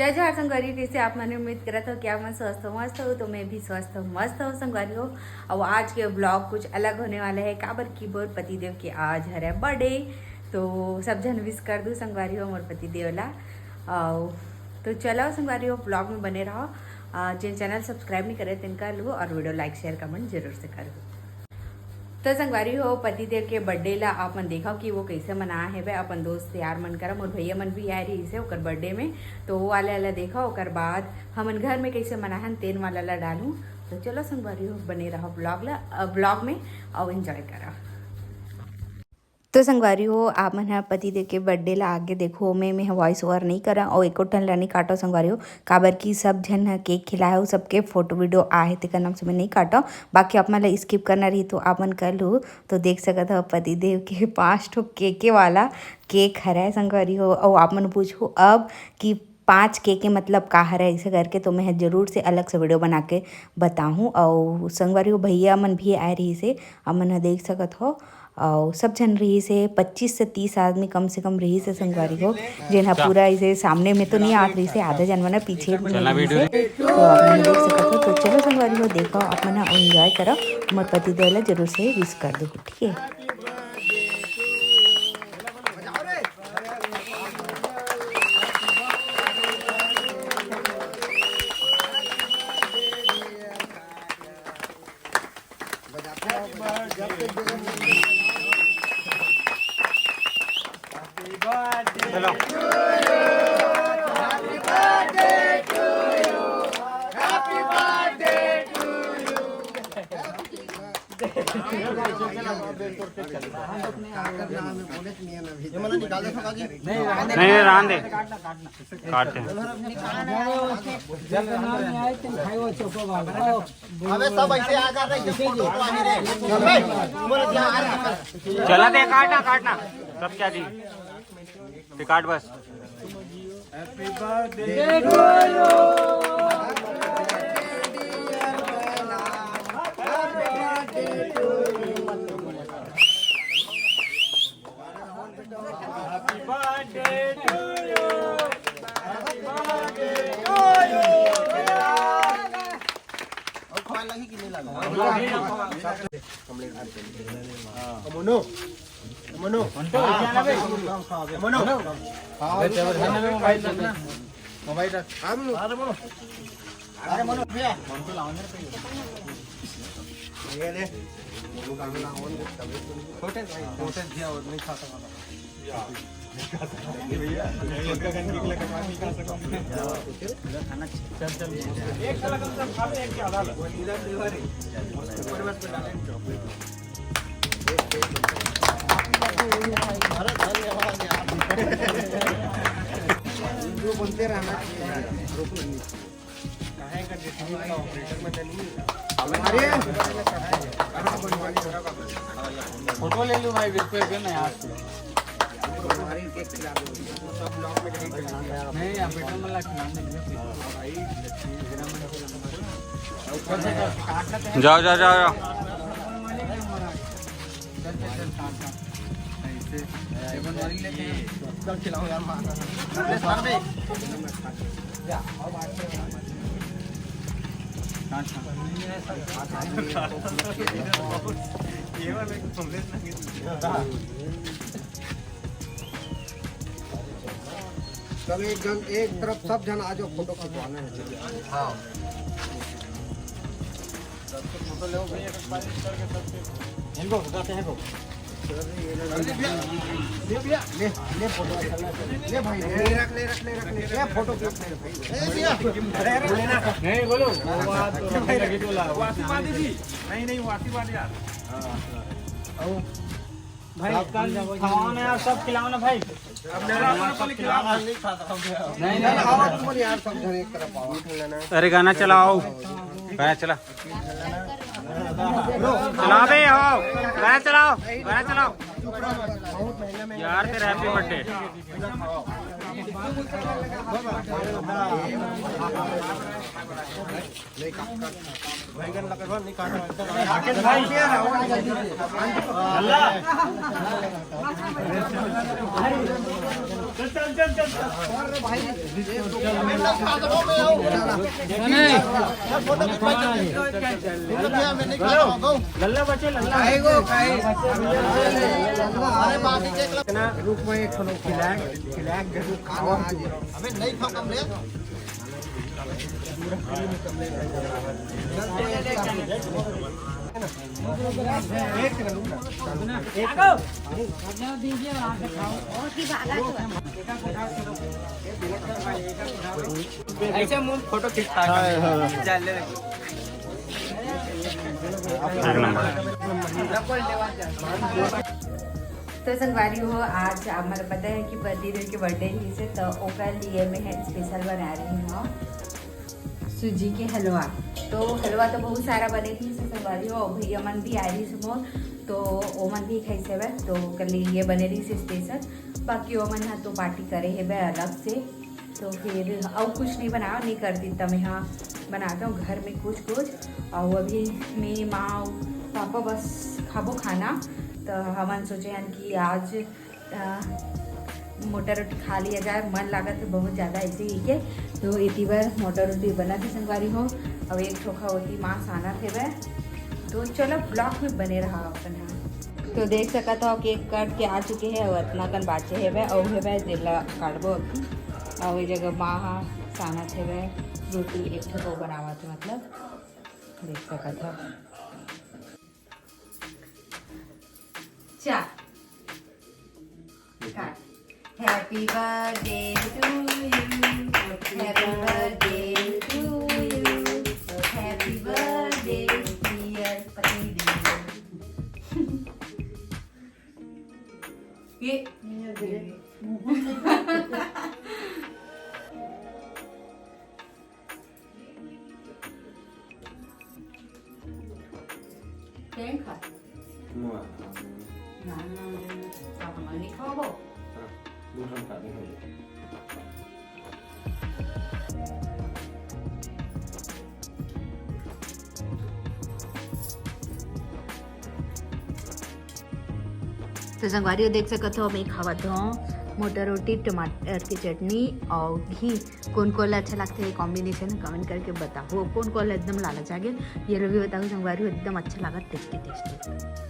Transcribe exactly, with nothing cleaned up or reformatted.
जय जोहार संगवारी, कइसे आप मन? उम्मीद करत हो कि आप मन स्वस्थ हो, मस्त हो। तो मैं भी स्वस्थ हूँ, मस्त हूँ संगवारी हो। अब आज के ब्लॉग कुछ अलग होने वाला है, काबर कि मोर पतिदेव के आज हरे बर्थडे। तो सब झन विश कर दू संगवारी हो मोर पतिदेव ला। अउ तो चलो संगवारी हो, ब्लॉग में बने रहो। अ, जेन चैनल सब्सक्राइब नहीं करे तेन कर लू और वीडियो लाइक, शेयर, कमेंट जरूर से कर दू। तो संगवारी हो, पतिदेव के बर्थडे ला आप मन देखव कि वो कइसे मनाए हेबे अपन दोस्त यार मन करा। मोर भैया मन भी आए रहिस हे ओकर बर्थडे में, तो वो वाला ला देखव। ओकर बाद हमन घर में कइसे मनाहन तेन वाला ला डालूं। तो चलो संगवारी हो, बने रहो ब्लॉग ला, अ, ब्लॉग में, अउ एंजॉय करा। तो संगवारी हो, आप मन ह पतिदेव के बर्थडे ला आगे देखो, ओमे मैं वॉइस ओवर नहीं करा अउ एको ठन ला नहीं काटो संगवारी हो, काबर कि सब झन ह केक खिलाए हो, सबके फोटो वीडियो आहे, तेकर नाम से मैं नहीं काटो। बाकी आप मन ला स्किप करना रही तो आप मन कर लू। तो देख सकत हो पतिदेव के पाँच ठो केके वाला केक हरय संगवारी हो। अउ आप मन पूछो अब कि पाँच केके मतलब का हरय, ऐसे करके तो मैं ह जरूर से अलग से वीडियो बना के बताहूँ। अउ संगवारी हो, भैया मन भी आए रहिस हे, आप मन ह देख सकत हो। अउ सब झन रहिस हे, पच्चीस से तीस आदमी कम से कम रहिस हे संगवारी हो, जेन ह पूरा ऐसे सामने में तो नहीं आत रहिस हे, आधा झन मन ह पीछे में चलना रहिस वीडियो हे। तो आप मन देख सकत हो। तो चलो संगवारी हो, देखो आप मन ह एंजॉय करो, मोर पतिदेव ला जरूर से विश कर दो, ठीक है। नहीं, नहीं, रहन दे, काटते हैं। अबे सब ऐसे आ जा रहे हैं, फोटो उठवा नहीं रहे। चला दे, काटना, काटना। सब क्या जी? रिकॉर्ड बस। और खवाए लगी कि नहीं लगा? Mono, mono, mono. मोबाइल रख। अरे मोनो भैया। ये ले। छोटे भाई, छोटे भैया और नहीं खा सकता। जो बनते रहना चाहिए, रुकना नहीं। फोटो ले लो भाई, बिल्कुल एकदम यार। नहीं, आप बेटा मला खिलाने दे। जाओ, जाओ, जाओ, जाओ। चल खिलाओ यार, मार। चलो, एक जन, एक तरफ सब जन आ जाओ, फोटो खिंचवाना है। हाँ। इनको उठाते हैं, इनको। ले, ले फोटो। ले भाई, ले, रख ले, रख ले, रख ले। ले फोटो खींच ले भाई। नहीं, बोलो। वो बात तो लगी तो ला। नहीं, नहीं, वो आशीर्वाद यार। भाई, कल खवाओ ना यार, सब खिलाओ ना भाई। अब मेरा अपन को खिलाओ। नहीं, नहीं, खाओ तुम यार, सब जन एक तरफ आओ। अरे गाना चलाओ, गाना चला। चला बे, हो, गाना चलाओ, गाना चलाओ। यार, तेरा हैप्पी बर्थडे। बैगन लकड़वा नहीं काटा, एकदम। राकेश भाई, चल, चल, चल, चल। लल्ला बचे, लल्ला। अरे, बाकी के ना, रुक, मैं एक ठो खिलाए, खिलाए जरूर खाओ। अबे, नहीं खाओ, कम ले। ऐसे मुंह फोटो खींचता है। हाँ, हाँ। चल ले। तो संगवारी हो, आज हमारे पता है कि प्रदीप के बर्थडे ही से, तो ओकर लिए मैं है स्पेशल बना रही हूँ सूजी के हलवा। तो हलवा तो बहुत सारा बने रही से संगवारी हो, भैया मन भी आ रही से मोर, तो ओमन भी खाई से बा, तो ओकर लिए ये बने रही से स्पेशल। बाकी ओमन हा तो पार्टी करे हे बे अलग से, तो फिर अउ कुछ नहीं बनाओ, नहीं कर दी तब यहाँ बनाता हूँ घर में कुछ कुछ। और अभी मैं, माँ, पापा बस खाबो खाना, तो हमन सोचे हन कि आज अ, मोटा रोटी खा लिया जाए, मन लागत है बहुत ज़्यादा ऐसे ही के। तो इतनी बार मोटा रोटी बना थी संगवारी हो, अब एक ठोखा होती माँ साना थे वह। तो चलो, ब्लॉग में बने रहा अपन। हाँ, तो देख सकत हो, केक कट के आ चुके हैं और इतना कन बाचे है वह, और है वह जेला काटबो अभी। और ये जगह माँ हा साना थे वह, रोटी एक ठोको बनावा थे, मतलब देख सकत हो। चा। काट। Happy birthday to you. Happy birthday to you. Happy birthday, dear पति देव। ये तें खा। ना, ना, ना, ना। आप हमारे नहीं खाओ। हाँ, वो हम खाते हैं। तो संगवारी हो, देख सकत हो, मैं खावत हूँ मोटा रोटी, टमाटर की चटनी और घी। कौन कौन ला अच्छा लगता है, कॉम्बिनेशन कमेंट करके बताओ। कौन कौन ला एकदम लालच आ गया, ये लोग भी बताओ संगवारी हो, एकदम अच्छा लगा, टेस्टी टेस्टी।